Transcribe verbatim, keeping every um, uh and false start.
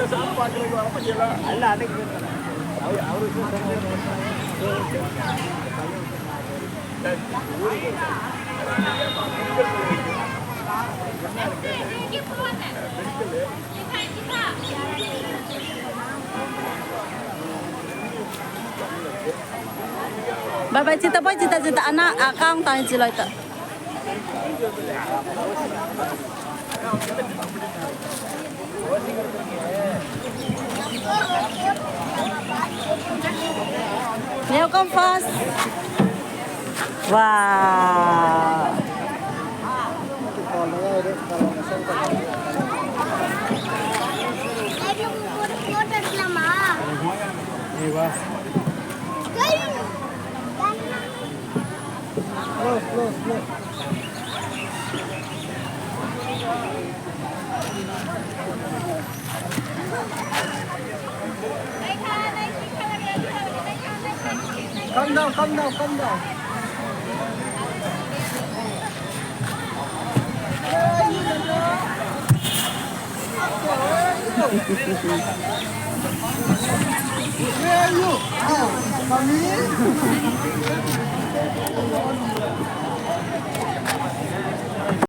Bye bye, chita boy, chita, chita, ana, akang tang chiloi ta. Neo, come fast. Wow. Close, close, close. Calm down, calm down, calm down. Where are you? Ah, mommy?